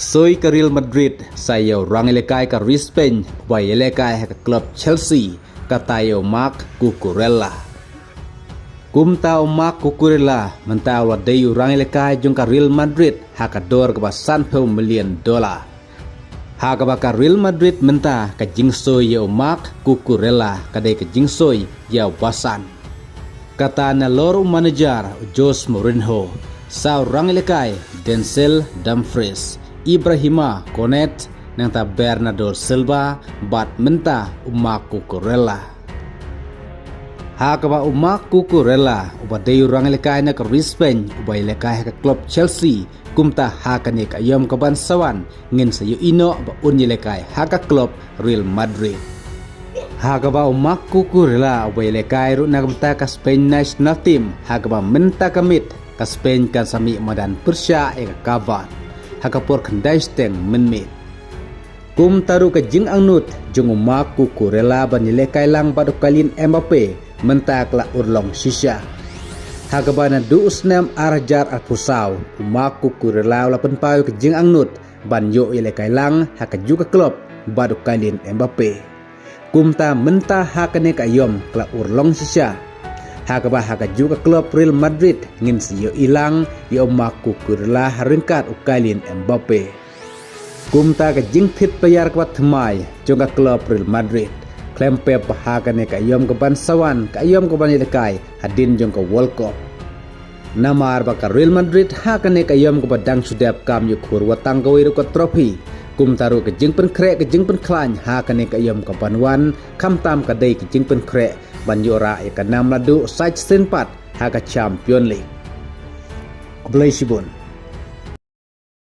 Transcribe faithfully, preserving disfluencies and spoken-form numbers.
Soi ka Real Madrid sa ïa u rangïalehkai ka ri Spain uba ïalehkai ha ka klub Chelsea, kata ïa u Marc Cucurella. Kumta u Marc Cucurella mynta u la dei u rangïalehkai jong ka Real Madrid ha ka dor kaba sanphew million dollar. Ha kaba ka Real Madrid mynta ka jingsoi ïa u Marc Cucurella ka dei ka jingsoi ïa u basan. Kata nalor u manager u Jose Mourinho, sa u rangïalehkai Denzel Dumfries, Ibrahima Konate, nangta Bernardo Silva, bad mynta u Marc Cucurella. Ha kaba u Marc Cucurella uba dei u rangïalehkai na ka ri Spain uba ïalehkai ha ka klub Chelsea, kumta ha kane ka aïom kaban sa wan ngin sa ïohi noh ba un ïalehkai ha ka klub Real Madrid. Ha kaba u Marc Cucurella uba ïalehkai ruh na ka bynta ka Spain national team, ha kaba mynta ka miet ka Spain kan sa mih madan pyrshah ïa ka Cape Verde ha ka por khyndai shiteng mynmiet. Kumta ruh ka jingangnud jong u Marc Cucurella ban ïalehkai lang bad u Kylian Mbappe mynta ka la urlong shisha. Ha kaba naduh u snem ar hajar arphew saw u Marc Cucurella u la pynpaw ïa ka jingangnud ban ïoh ïalehkai lang ha kajuh ka klub bad u Kylian Mbappe. Kumta mynta ha kane ka aïom ka la urlong shisha, ha kaba ha kajuh ka klub Real Madrid ngin sa ïohi lang ïa u Marc Cucurella ha ryngkat u Kylian Mbappe. Kumta ka jingthied player kaba thymmai jong ka klub Real Madrid khlem pep ba ha kane ka aïom kaban sa wan, ka aïom kaban ïalehkai hadien jong ka World Cup. Namar ba ka Real Madrid ha kane ka aïom kaba dang shu dep kam ïoh khur wat tang kawei ruh ka trophy. Kumta ruh ka jingpynkhreh ka jingpynkhlaiñ ha kane ka aïom kaban wan khamtam ka dei ka jingpynkhreh ban ïoh rah ïa ka nam naduh sa shisien pat ha ka Champions League. Khublei shibun.